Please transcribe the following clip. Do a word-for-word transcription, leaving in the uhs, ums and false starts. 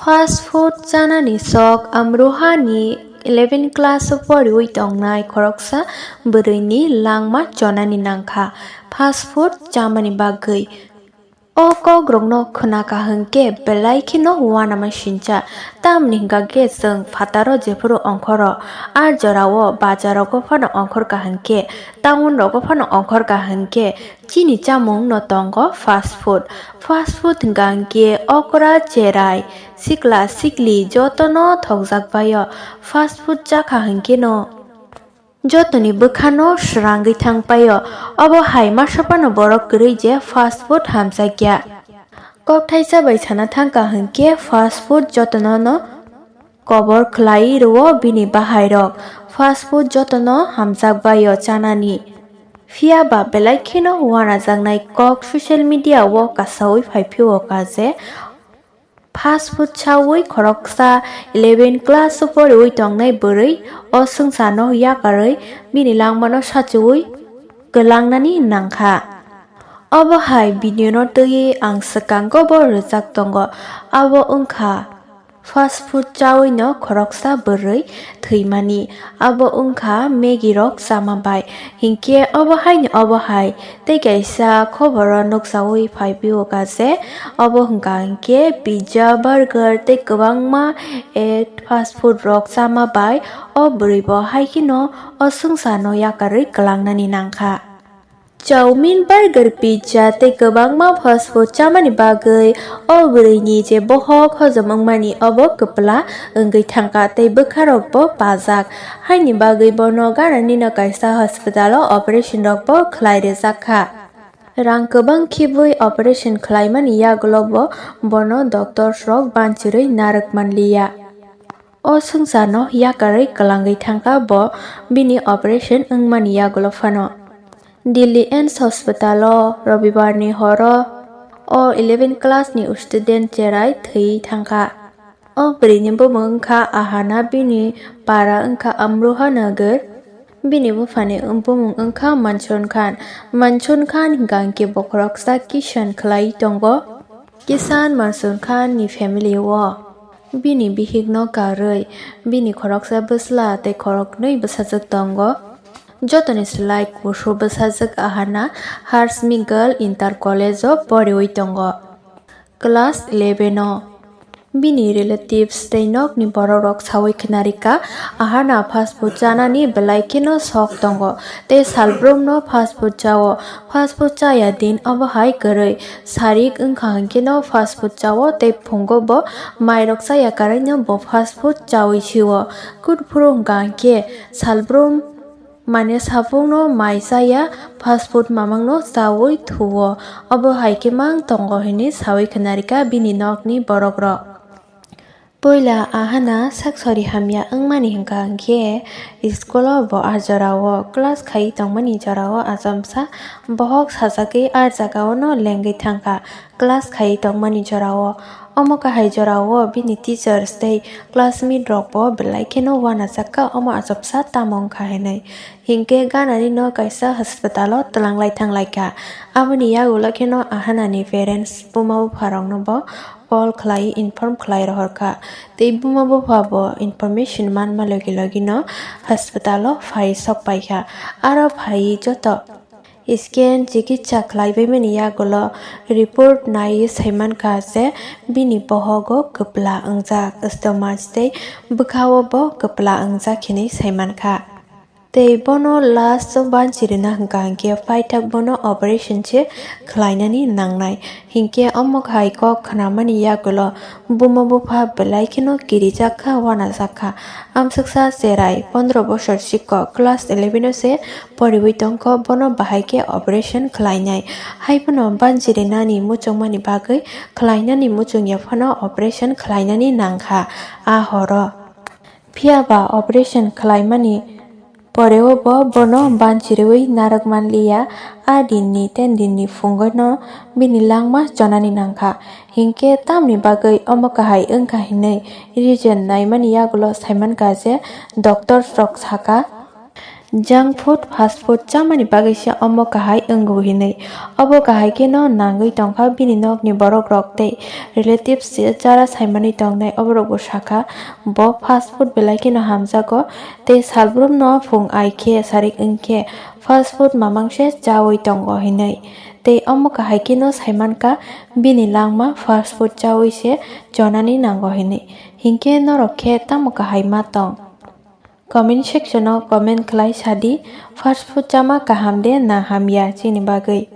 Fast food chanani sok. Amrohani eleven class o poriwi tongnai khoroksa bwrwini langma chonani nangkha fast food chamani bagwi. O kokrokno khwnakha hwnkhe belai kheno uanama sincha, tamni hwnkha khe chwng phataro jephuru ongkhoro, a jorao bazarogo phano ongkhorkha hwnkhe, town rogo phano ongkhorkha hwnkhe, chini chamungno tongo fast food. Fast food hwnkha hwnkhe okra, cherai, sikla sikli jotono thokjak baio. Fast food chakha hwnkhe no jotoni bwkhano srangwi thang paio. Obo hai masa phano borok kwrwi je fast food hamjakya. Kokthaisa bai sana thangkha hwnkhe fast food jotono no kobor khlai rwo bini bahairok. Fast food jotono hamjak baio chanani. Phiya ba belai kheno uanajaknai kok social media o kasaui phai phio ka je fast food chaui khoroksa eleven class o poriwi tongnai bwrwi o swngcharno yakarwi bini langmano sachiui kwlangnani nangkha. Obo hai video no twiwi ang swkango bo rwjak tongo, abo wngkha fast food chaui no khoroksa bwrwi thwimani, abo wngkha Maggie rok chama bai. Hinkhe obo haino obo hai tei kaisa khoboro nukjaui phai phio ka je obo hwnkha hinkhe pizza, burger tei kwbangma, eh, fast food rok chama bai o bwrwi bo hai kheno o swngcharno yakarwi kwlangnani nangkha. Chowmin, burger, pizza tei kwbangma fast food chamani bagwi o bwrwini je bohok hojom wngmani obo kwpla wngwi thangkha tei bwkharokbo pajak. Haini bagwi bono gananino kaisa hospital o operation rokbo khlai rwjak kha. Rang kwbang khibwi operation khlaimani yagulo bo bono doctors rok banchirwi narwk manliya. O swngcharno yakarwi kwlangwi thangkha bo bini operation wngmani yagulo phano. Delhi AIIMS hospital o Robibar ni horo o eleven class ni student cherai thwi thangkha. O bwrwini bumung wngkha Ahana, bini para wngkha Amroha Nagar. Bini buphani bumung wngkha Mansun Khan. Mansun Khan hwnkha hwnkhe bokhoroksa Kishan khlai tongo. Kishan Mansun Khan ni family o bini bihikno karwi bini khoroksa bwsla tei khoroknwi bwsajwk tongo. Jotoni slai kusu bwsajwk Ahana Harshmi Girl Inter College o poriwi tongo. Class eleven o bini relatives tei nokni borokrok saui khnarikha, Ahana fast food chanani belai kheno sok tongo tei salbrumno fast food chao. Fast food chaya din obo hai kwrwi, sarik wngkha hwnkhe no fast food chao tei phungo bo mairok chaya karwi no bo fast food chaui sio. Kutphuru hwnkha hwnkhe salbrum mane saphungno mai chaya, fast food mamangno chaui thuo. Obo hai khe mang tongo hinwi saui khnarikha bini nokni borokrok. Puila Ahana sak sori hamya wngmani hwnkha hwnkhe school o bo a jorao class khai tongmani jorao achomsa bohok sajagwi a jagao no lengwi thangkha. Class khai tongmani jorao. Omo kahai jorao bini teachers tei classmate rok bo belai kheno uanajak kha, omo achomsa tamo wngkha hinwi. Hinkhe ganani no kaisa hospital o twlanglai thanglaikha. Aboni yagulo kheno Ahana ni parents buma bupha rokno bo call khlai inform khlai rohorkha. Tei buma bupha bo information manma logi logi no hospital o phai sok paikha. Aro phaiwi joto scan, chikitsa khlaibaimani yagulo report naiwi saimankha je bini bohogo kwpla wngjak, stomach tei bwkhao bo kwpla wngjak hinwi saimankha. Tei bono last o banchi rwna hwnkha hwnkhe paithak bono operation se khlainani nangnai. Hinkhe omo hai kok khnamani yagulo buma bupha belai kheno kirijak kha, uanajak kha. Amsuksa cherai pondro bosor sikok class eleven o se poriwi tongkho, bono bahai khe operation khlainai. Haiphano banchi rwnani muchungmani bagwi khlainani muchungya phano operation khlainani nangkha a horo. Phiya ba operation khlaimani poreo bo bono banchirwi narwk manliya. A dinni ten dinni phungono bini langma chonani nangkha. Hinkhe tamni bagwi omo kahai wngkha hinwi reason naimani yagulo saimankha je doctors rok sakha, Junk food, fast food chamani bagwi se omo kahai wngo hinwi. Obo kahai kheno nangwi tongkha bini nokni borok rok tei relatives se chara saimani tongnai, oborok bo sakha bo fast food belai kheno hamjago tei salbrumno phung ai khe sarik wngkhe fast food mamang se chawi tongo hinwi. Tei omo kahai kheno saimankha bini langma fast food chawi se chonani nango hinwi. Hinkhe norok khe tamo kahai ma tong? Comment section o comment khlai sadi, fast food chama kaham de na hamya chini bagwi.